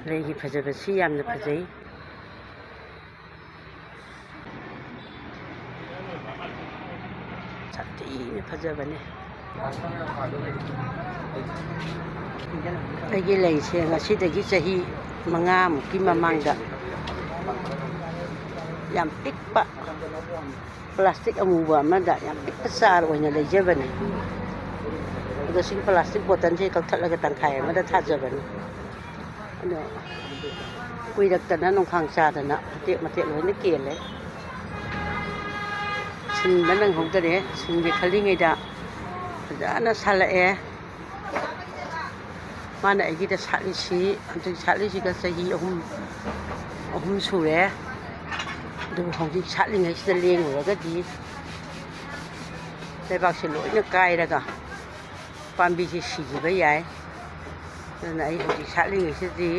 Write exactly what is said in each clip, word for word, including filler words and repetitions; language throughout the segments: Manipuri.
ꯂꯩꯒꯤ ꯐꯖꯕꯁꯤ ꯌꯥꯝꯅ ꯐꯖꯩ꯫ ꯁꯥꯊꯤꯅ ꯐꯖꯕꯅꯦ꯫ ꯑꯩꯒꯤ ꯂꯩꯁꯦ ꯉꯁꯤꯗꯒꯤ ꯆꯍꯤ ꯃꯉꯥꯃꯨꯛꯀꯤ ꯃꯃꯥꯡꯗ ꯌꯥꯝ ꯄꯤꯛꯄ ꯄ꯭ꯂꯥꯁꯇꯤꯛ ꯑꯃꯨꯕ ꯑꯃꯗ ꯌꯥꯝ ꯄꯤꯛꯄ ꯆꯥꯔ ꯑꯣꯏꯅ ꯂꯩꯖꯕꯅꯤ꯫ ꯑꯗꯣ ꯁꯤꯒꯤ ꯄ꯭ꯂꯥꯁꯇꯤꯛ ꯕꯣꯇꯜꯁꯦ ꯀꯛꯊꯠꯂꯒ ꯇꯪꯈꯥꯏ ꯑꯃꯗ ꯊꯥꯖꯕꯅꯤ꯫ ꯑꯗꯣ ꯀꯨꯏꯔꯛꯇꯅ ꯅꯣꯡꯈꯥꯡ ꯆꯥꯗꯅ ꯃꯇꯦꯛ ꯃꯇꯦꯛ ꯂꯣꯏꯅ ꯀꯦꯜꯂꯦ꯫ ꯁꯤꯟꯕ ꯅꯪꯍꯧꯗꯔꯦ꯫ ꯁꯤꯟꯒꯦ ꯈꯜꯂꯤꯉꯩꯗ ꯐꯖꯅ ꯁꯥꯠꯂꯛꯑꯦ꯫ ꯃꯥꯅ ꯑꯩꯒꯤꯗ ꯁꯥꯠꯂꯤꯁꯤ, ꯍꯧꯖꯤꯛ ꯁꯥꯠꯂꯤꯁꯤꯒ ꯆꯍꯤ ꯑꯍꯨꯝ, ꯑꯍꯨꯝ ꯁꯨꯔꯦ꯫ ꯑꯗꯨꯕꯨ ꯍꯧꯖꯤꯛ ꯁꯥꯠꯂꯤꯉꯩꯁꯤꯗ ꯂꯦꯡꯉꯨꯔꯒꯗꯤ ꯂꯩꯕꯥꯛꯁꯦ ꯂꯣꯏꯅ ꯀꯥꯏꯔꯒ ꯄꯥꯝꯕꯤꯁꯦ ꯁꯤꯈꯤꯕ ꯌꯥꯏ꯫ ꯑꯗꯨꯅ ꯑꯩ ꯍꯧꯖꯤꯛ ꯁꯥꯠꯂꯤꯉꯩꯁꯤꯗꯗꯤ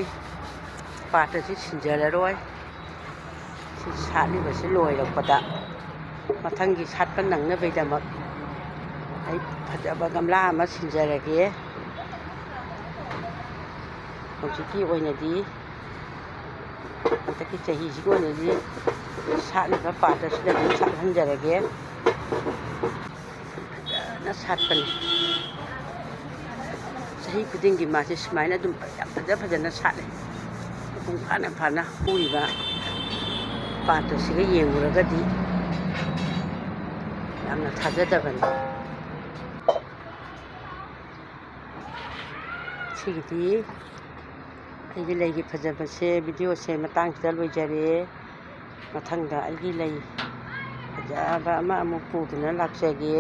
ꯄꯥꯠꯇꯁꯤ ꯁꯤꯟꯖꯔꯔꯣꯏ꯫ ꯁꯤ ꯁꯥꯠꯂꯤꯕꯁꯤ ꯂꯣꯏꯔꯛꯄꯗ ꯃꯊꯪꯒꯤ ꯁꯥꯠꯄ ꯅꯪꯅꯕꯒꯤꯗꯃꯛ ꯑꯩ ꯐꯖꯕ ꯒꯝꯂꯥ ꯑꯃ ꯁꯤꯟꯖꯔꯒꯦ꯫ ꯍꯧꯖꯤꯛꯀꯤ ꯑꯣꯏꯅꯗꯤ, ꯍꯟꯗꯛꯀꯤ ꯆꯍꯤꯁꯤꯒꯤ ꯑꯣꯏꯅꯗꯤ ꯁꯥꯠꯂꯤꯕ ꯄꯥꯠ ꯑꯁꯤꯗ ꯑꯗꯨꯝ ꯁꯥꯠꯍꯟꯖꯔꯒꯦ꯫ ꯐꯖꯅ ꯁꯥꯠꯄꯅꯤ꯫ ꯆꯍꯤ ꯈꯨꯗꯤꯡꯒꯤ ꯃꯥꯁꯦ ꯁꯨꯃꯥꯏꯅ ꯑꯗꯨꯝ ꯌꯥꯝ ꯐꯖ ꯐꯖꯅ ꯁꯥꯠꯂꯦ꯫ ꯃꯄꯨꯡ ꯐꯥꯅ ꯐꯥꯅ ꯍꯧꯔꯤꯕ ꯄꯥꯠ ꯑꯁꯤꯒ ꯌꯦꯡꯉꯨꯔꯒꯗꯤ ꯌꯥꯝꯅ ꯊꯥꯖꯗꯕꯅꯤ꯫ ꯁꯤꯒꯤꯗꯤ ꯑꯩꯒꯤ ꯂꯩꯒꯤ ꯐꯖꯕꯁꯦ, ꯚꯤꯗꯤꯑꯣꯁꯦ ꯃꯇꯥꯡꯁꯤꯗ ꯂꯣꯏꯖꯔꯦ꯫ ꯃꯊꯪꯗ ꯑꯩꯒꯤ ꯂꯩ ꯐꯖꯕ ꯑꯃ ꯑꯃꯨꯛ ꯄꯨꯗꯨꯅ ꯂꯥꯛꯆꯒꯦ꯫